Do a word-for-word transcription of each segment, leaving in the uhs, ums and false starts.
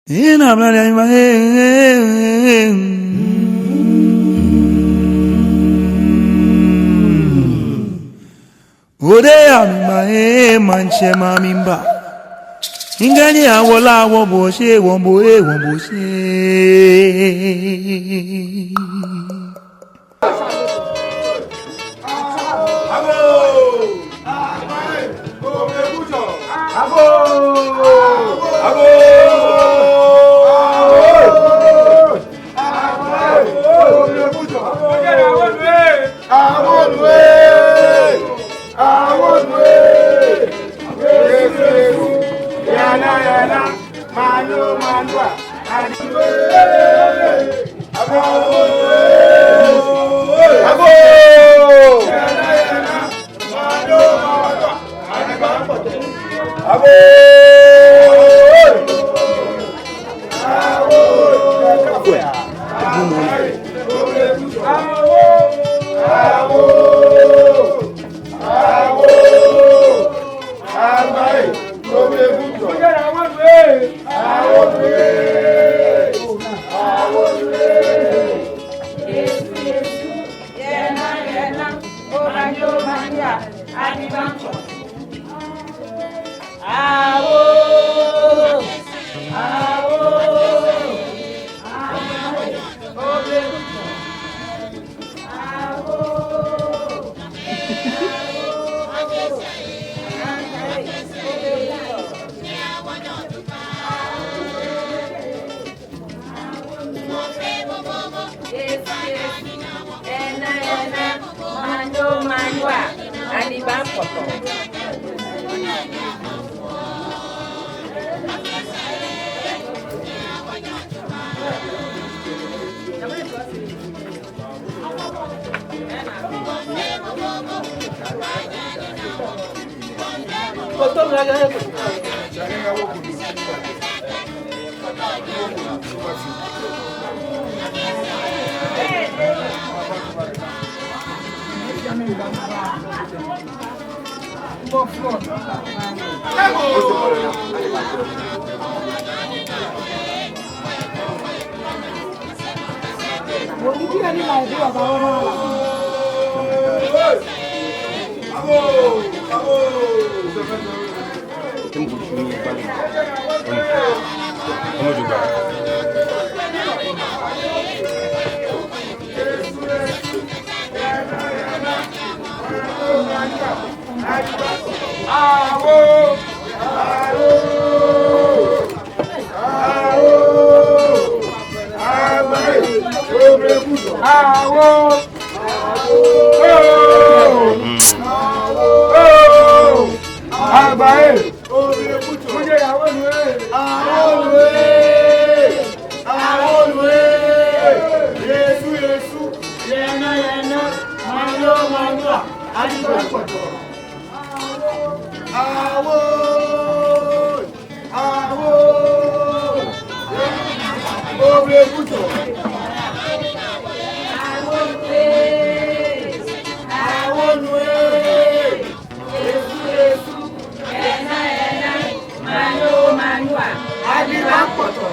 Ina mla ya ima, eh, eh, eh, eh. Ode ya mima, eh, maŋtsɛ ma miba. Ŋkɛɛ ni awo lɛ, awo bo shi, awo bo, eh, awo bo shi. Awoo! Awoo! Obule kuto! Awoo nu ee! Awoo nu ee! Yesu, Yesu, ena, ena, manyoo, manyoo, adiba kpoto.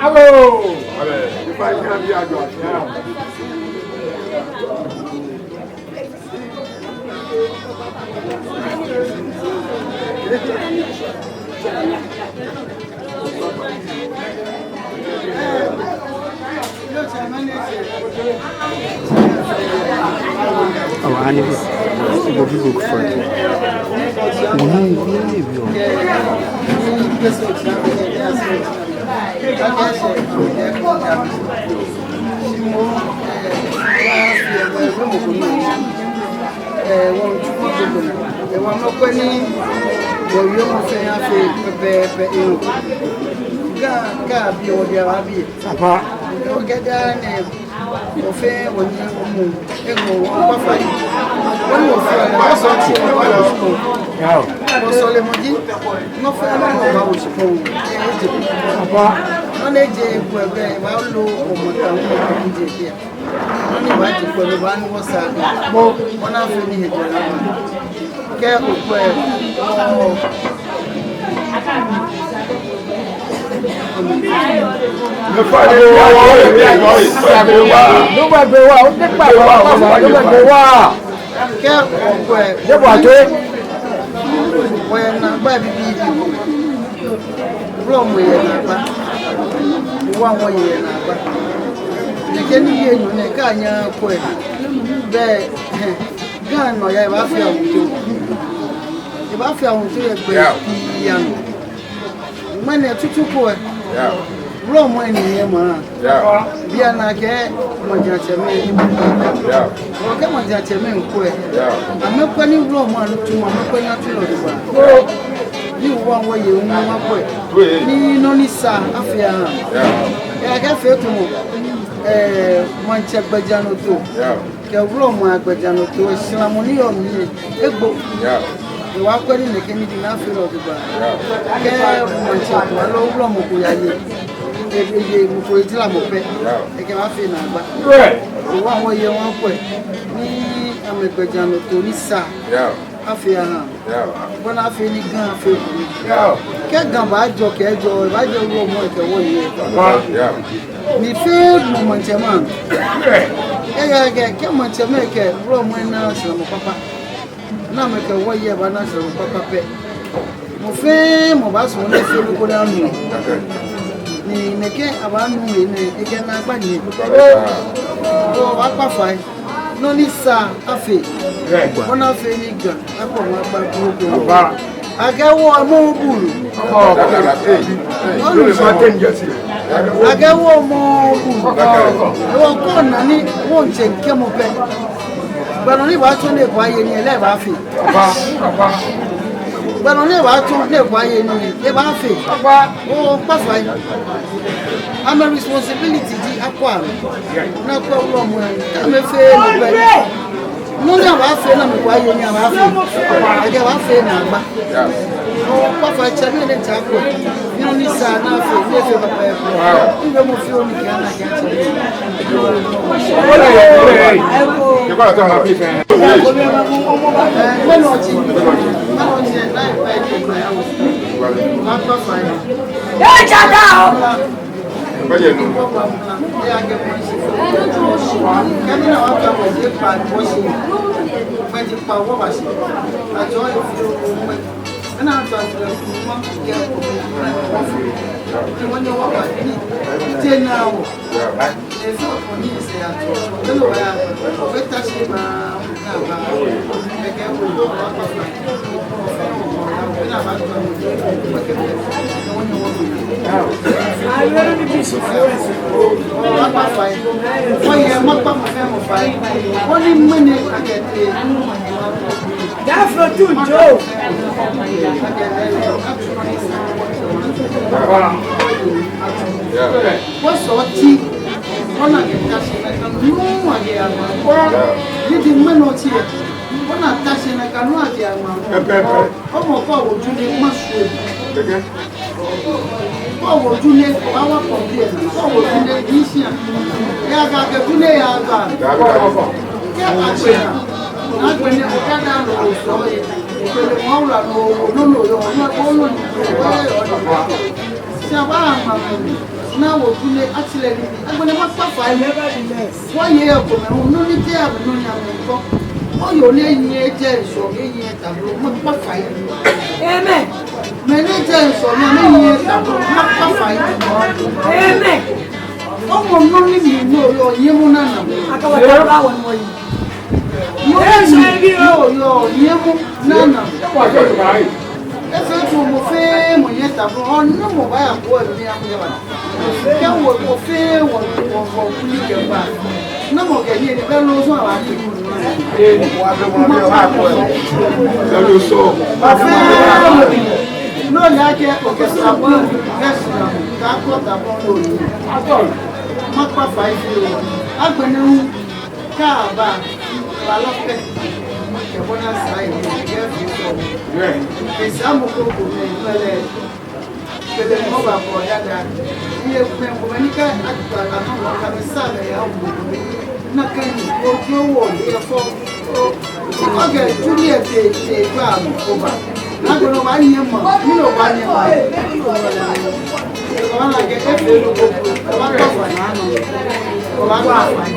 Alo! Awa ani bi, ibo bi go kufɔ. Wonu ni bi o. Ga, Ga bi, wɔdi awa bi. Apa. Okɛɛ daa nɛɛ, wɔfɛɛ wɔnyiɛ wɔmɔ, eŋɔɔ wɔ, wɔkpa fai. Wɔnyiɛ wɔfɛɛ, wɔsɔle, wɔsɔle. Yao. Wɔsɔlemɔ ji, nɔ fɛɛ nɔ ni wɔbaawo shikpɔŋ, eje. Apa. Nɔ ni eje, ekwɛ, ebɛ, ebaalo, wɔmɔ ta, wɔmɔ ta, eje, eje. Nɔ ni baaji kwɛ lɛ, baaha ni wɔsaa. Bo, ona fɛɛ ni he jɔ la. Kɛ okwɛ, oo. Nobody wa, nobody wa, nobody wa. Kɛ okwɛ, nobody. Wɔyɛ naagba bibii. Wulɔmɔ yɛ naagba. Wa wɔyɛ naagba. Nɛkɛ nibii enyɔ nɛɛ kɛ anyɛɛɛ akwɛ. Bɛ, Ga nɔyaa ebaafee awutu. Ebaafee awutu yɛ gbɛ, yeah, pii anɔ. Ŋmɛnɛ tutu ko ɛ. Yeah. Wulɔmɔ ni yɛ maŋ. Yeah. Bianɛ kɛ maŋtsɛmɛi. Yeah. Kɛ maŋtsɛmɛi kwɛ. Yeah. Amɛkwɛ ni wulɔmɔ anutu, amɛkwɛ ni atu lɛ jogbaŋŋ. Ni wa wɔyɛ ŋmɛnɛ wɔkwɛ. Ni nɔ ni sa afee aha. Yeah. Ejaakɛ fɛɛ tamɔ, eh, maŋtsɛ gbɛjianɔtoo. Yeah. Kɛ wulɔmɔ agbɛjianɔtoo, shramɔ ni yɔɔ mli lɛ egbo. Yeah. Ni wɔkwɛ ni nɛkɛ nibii nɛɛ afee lɛ jogbaŋŋ. Yeah. Kɛ maŋtsɛ ko aloo wulɔmɔ ko yaye, e, eye mɔ ko ejara mɔ pɛ. Yeah. Ekɛ baafee naagba. Yeah. Ni wa wɔyɛ wɔkwɛ ni amɛgbɛjianɔtoo ni sa. Yeah. Afee aha. Yeah. Bɔ ni afee ni Ga afee ekome. Yeah. Kɛ Ga baajɔ kɛjɛ, ebaajɛ wulɔmɔ kɛ wɔyɛ. Yeah. Ni fɛɛ mɔ maŋtsɛ maŋ. Ejaakɛ, kɛ maŋtsɛmɛi kɛ wulɔmɔ na shramɔ kpakpa. Ni amɛkɛ wɔyɛ baana shramɔ kpakpa pɛ. Mɔ fɛɛ mɔ baasumɔ ni efee nɔ ko ni anu. Ni nɛkɛ abaanu he nɛɛ, ekɛ naagba ni. Wɔbaakpa fai. Nɔ ni sa afee. Bɔ ni afee ni Ga akpɔ maŋ kpa kuro ko. Akɛ wɔ mɔ bulu. Akɛ wɔ mɔ bulu. Wɔ ko na ni wɔtsɛ kɛmɔ pɛ. Gbɛ nɔ ni baatsɔ ni ekɔ aye nii lɛ ebaafee. Gbɛ nɔ ni baatsɔ ni ekɔ aye nii lɛ ebaafee. Wɔkpa fai. Amɛ responsibility ji akwa amɛ. Ni akwa wulɔmɔ lɛ, kɛ amɛfee nɔ pɛ. Nɔ ni abaafee ni amɛkɔ aye nii abaafee. Akɛ abaafee naagba. Wɔkpa fai tsɛmɛi ni tsɛ akwa. Nɔ ni sa ni afee, ni efee papa yɛ ko. Ni be mɔ fɛɛ mɔ ni kɛ ana kɛ tsɛ. Yeah. Wɔsɔɔ ti, wɔna akɛ ta shi nakai nuu akɛ ama. Ni ji ŋmɛnɛ oti yɛ. Wɔna ta shi nakai nuu akɛ ama. Ɔmɔ kɔ woju ni ma sue. Kɔ woju ni, awa kɔ bi ɛ. Kɔ woju ni, ni shia. Ejaakɛ akɛ ju ni eyaga. Kɛ agbɛnɛ, agbɛnɛ okada lɔ osɔɔ yɛ. Okpele mɔ wula nɔ, nɔ nɔ yɔɔ, nɔ nɔ yɔɔ. Shi abaha ŋmɛnɛ, ni woju ni atsɛ lɛ nibii. Agbɛnɛ makpa fai. Nevertheless. Wɔyɛ ekome hu, nɔ ni jɛ amɛ, nɔ ni amɛkɔ. Oyo ni eyi ejɛ ŋshɔ, eyi eta blo, makpa fai. Amen. Mɛi ni jɛ ŋshɔ, mɛi ni eyi eta blo, makpa fai. Amen. Ɔmɔ nɔ ni mi nɔ yɔɔ, yɛ mɔ nana. Akawa ta bla wɔ mɔ yi. Nɔ ni mi nɔ yɔɔ, yɛ mɔ nana. Efee ko mɔ fɛɛ mɔ yɛ eta blo, ɔ, nɔ mɔ baaya ko ɛ mi amɛ ba. Kɛ wɔ, wɔ fɛɛ wɔ, wɔ, wɔ kuli kɛba. Nɔ mɔ kɛ ni, ni bɛ loo sɔŋŋ abaakpe. Bɛ loo sɔŋŋ. Wɔ fɛɛ wɔ. No lɛ akɛ okɛ srabo, kɛ srabo, kaakɔ tabɔ lolo. Makpa fai fioo. Agbɛnɛ hu, kɛ aba, klalɔ pɛ. Kɛ bɔ ni sa yi, kɛ fi sɔ. Kɛ sa mɔ ko ko mɛ, mɛ lɛ. Kɛlɛ mɔ ba kɔ ya da. Ni ekpɛ ko mɛ ni kɛ atu atu mɔ ka mɛ sa lɛ ya wo. Nakai ni, ojo wo, yɛ fɔ. Okɛ Juliet te, te gba mɔ ko ba. Naagbee nɔ obaanyɛ ma, ni obaanyɛ ma. Obaana akɛ efee nɔ ko, obaakpa fai naa nɔ. Obaakpa fai.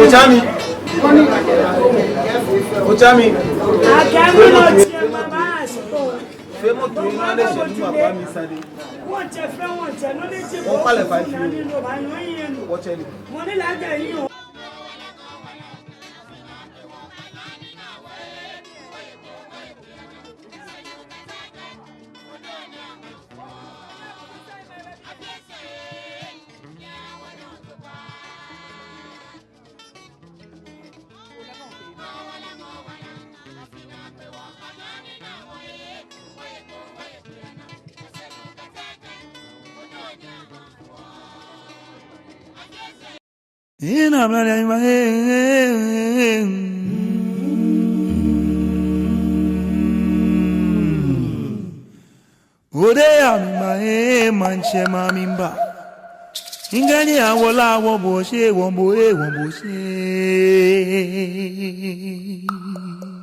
Otsaami. Koni akɛ la ko mɛ, efee fɛ. Otsaami. Akɛ mɔ nɔ tiɛ mama aso. Fee mɔ too ni nɔ ni eshɛ ni maba mi sane. Wɔtsɛ fɛɛ wɔtsɛ nɔ ni ji. Wɔkpa lɛ fai fioo. Wɔtsɛ lɛ. Mɔ ni lɛ akɛ yi o. Ina mla ya ima, eh, eh, eh, eh. Ode ya mimba, eh, maŋtsɛ ma mimba. Ingani awola wo bo she, wo bo, eh, wo bo she.